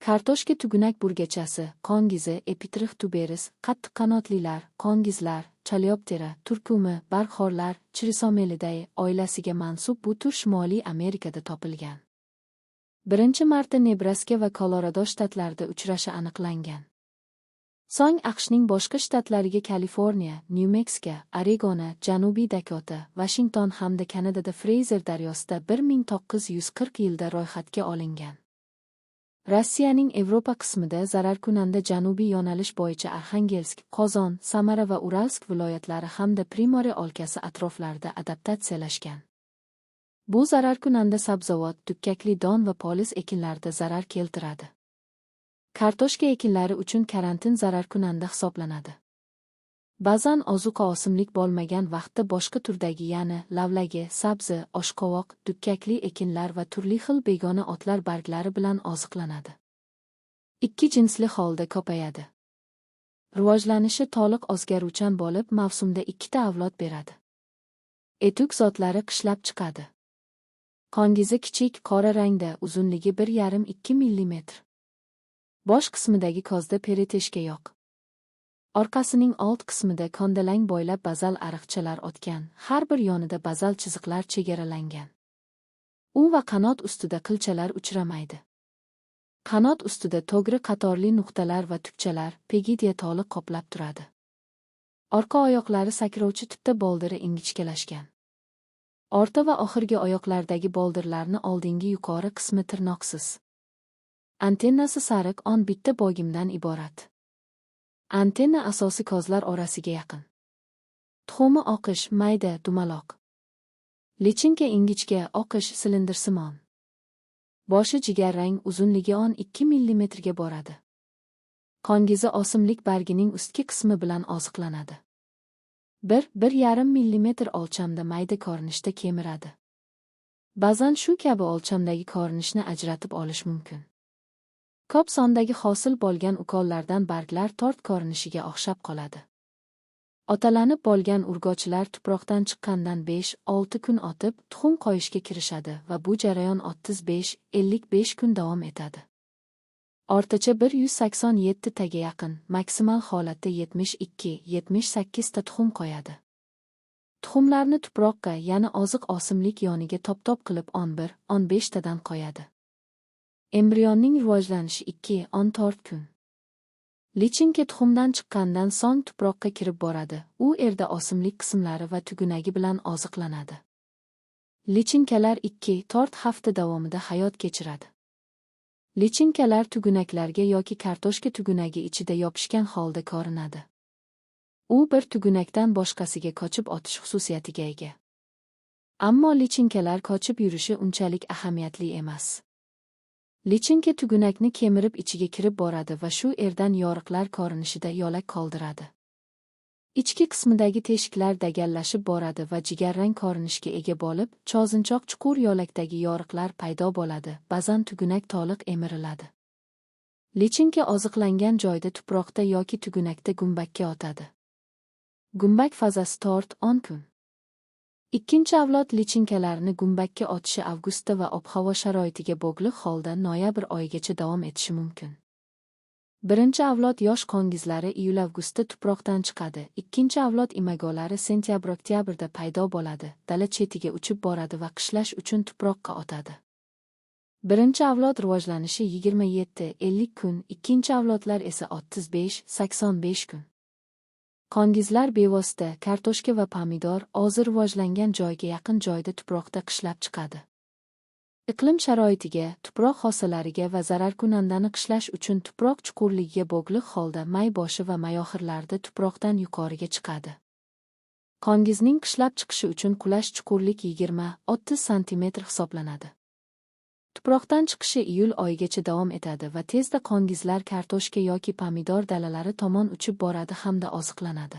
Kartoshka tugunak burgachasi, qongizi, Epitrix tuberis, qattiqqanotlilar, qongizlar, Chaleoptera, turkumi, bargxo'rlar, Chrysomelidae oilasiga mansub bu tur Shimoliy Amerikada topilgan. Birinchi marta Nebraska va Kolorado shtatlarida uchrashi aniqlangan. So'ng AQShning boshqa shtatlariga Kaliforniya, Nyu-Meksika, Oregona, Janubiy Dakota, Vashington hamda Kanadada Freyzer daryosida 1940-yilda ro'yxatga olingan. Rossiyaning Yevropa qismida zararkunanda janubiy yo'nalish bo'yicha Arxangelsk, Qozon, Samara va Uralsk viloyatlari hamda Primorye olkasi atroflarida adaptatsiyalashgan. Bu zararkunanda sabzavot, dukkakli don va poliz ekinlarida zarar keltiradi. Kartoshka ekinlari uchun karantin zararkunanda hisoblanadi. Ba'zan ozuqa o'simlik bo'lmagan vaqtda boshqa turdagi, ya'ni lavlagi, sabzi, oshqovoq, dukkakli ekinlar va turli xil begona o'tlar barglari bilan oziqlanadi. Ikki jinsli holda ko'payadi. Rivojlanishi to'liq o'zgaruvchan bo'lib, mavsumda ikkita avlod beradi. Etuk zotlari qishlab chiqadi. Qongizi kichik, qora rangda, uzunligi 1,5-2 millimetr. Bosh qismidagi kozda pereteshka yo'q. Orqasining old qismida kondalang bo'ylab bazal ariqchalar o'tgan, har bir yonida bazal chiziqlar chegaralangan. U va qanot ustida qilchalar uchramaydi. Qanot ustida to'g'ri qatorli nuqtalar va tukchalar, pegidiya to'liq qoplab turadi. Orqa oyoqlari sakrovchi tipda boldiri ingichkalashgan. O'rta va oxirgi oyoqlardagi boldirlarni oldingi yuqori qismi tirnoqsiz. Antennasi sariq 11 ta bo'gimdan iborat. Antenna asosi kozlar orasiga yaqin. Tuxumi oqish, mayda, dumaloq. Lichinka ingichka, oqish, silindrsimon. Boshi jigarrang, uzunligi 12 millimetrga boradi. Qongizi o'simlik bargining ustki qismi bilan oziqlanadi. 1-1,5 millimetr o'lchamda mayda ko'rinishda kemiradi. Ba'zan shu kabi o'lchamdagi ko'rinishni ajratib olish mumkin. Ko'p sondagi hosil bo'lgan ukollardan barglar tort ko'rinishiga o'xshab qoladi. Otalanib bo'lgan urgochilar tuproqdan chiqqandan 5-6 kun o'tib, tuxum qo'yishga kirishadi va bu jarayon 35-55 kun davom etadi. O'rtacha 187 taga yaqin, maksimal holatda 72-78 ta tuxum qo'yadi. Tuxumlarni tuproqqa, ya'ni oziq o'simlik yoniga top-top qilib 11-15 tadan qo'yadi. Embrionning rivojlanishi 2-14 kun. Lichinka tuxumdan chiqqandan so'ng tuproqqa kirib boradi. U erda o'simlik qismlari va tugunagi bilan oziqlanadi. Lichinkalar 2-4 hafta davomida hayot kechiradi. Lichinkalar tugunaklarga yoki kartoshka tugunagi ichida yopishgan holda ko'rinadi. U bir tugunakdan boshqasiga ko'chib o'tish xususiyatiga ega. Ammo lichinkalar ko'chib yurishi unchalik ahamiyatli emas. Lichinka tugunakni kemirib ichiga kirib boradi va shu erdan yoriqlar ko'rinishida yo'lak qoldiradi. Ichki qismidagi teshiklar dagallashib boradi va jigarrang ko'rinishga ega bo'lib, cho'zinchoq chuqur yo'lakdagi yoriqlar paydo bo'ladi, ba'zan tugunak to'liq emiriladi. Lichinka oziqlangan joyda tuproqda yoki tugunakda gumbakka otadi. Gumbak fazasi 4-10 kun. Ikkinchi avlod lichinkalarni gumbakka otishi avgustda va ob-havo sharoitiga bog'liq holda noyabr oyigacha davom etishi mumkin. Birinchi avlod yosh qongizlari iyul-avgustda tuproqdan chiqadi, ikkinchi avlod imagolari sentyabr-oktyabrda paydo bo'ladi, dala chetiga uchib boradi va qishlash uchun tuproqqa otadi. Birinchi avlod rivojlanishi 27-50 kun, ikkinchi avlodlar esa 35-85 kun. Qongizlar bevosita kartoshka va pomidor ozi rivojlangan joyga yaqin joyda tuproqda qishlab chiqadi. Iqlim sharoitiga, tuproq xosalariga va zararkunandani qishlash uchun tuproq chuqurligiga bog'liq holda may boshi va may oxirlarida tuproqdan yuqoriga chiqadi. Qongizning qishlab chiqishi uchun qulash chuqurlik 20-30 santimetr hisoblanadi. Tuproqdan chiqishi iyul oyigacha davom etadi va tezda qongizlar kartoshka yoki pomidor dalalari tomon uchib boradi hamda oziqlanadi.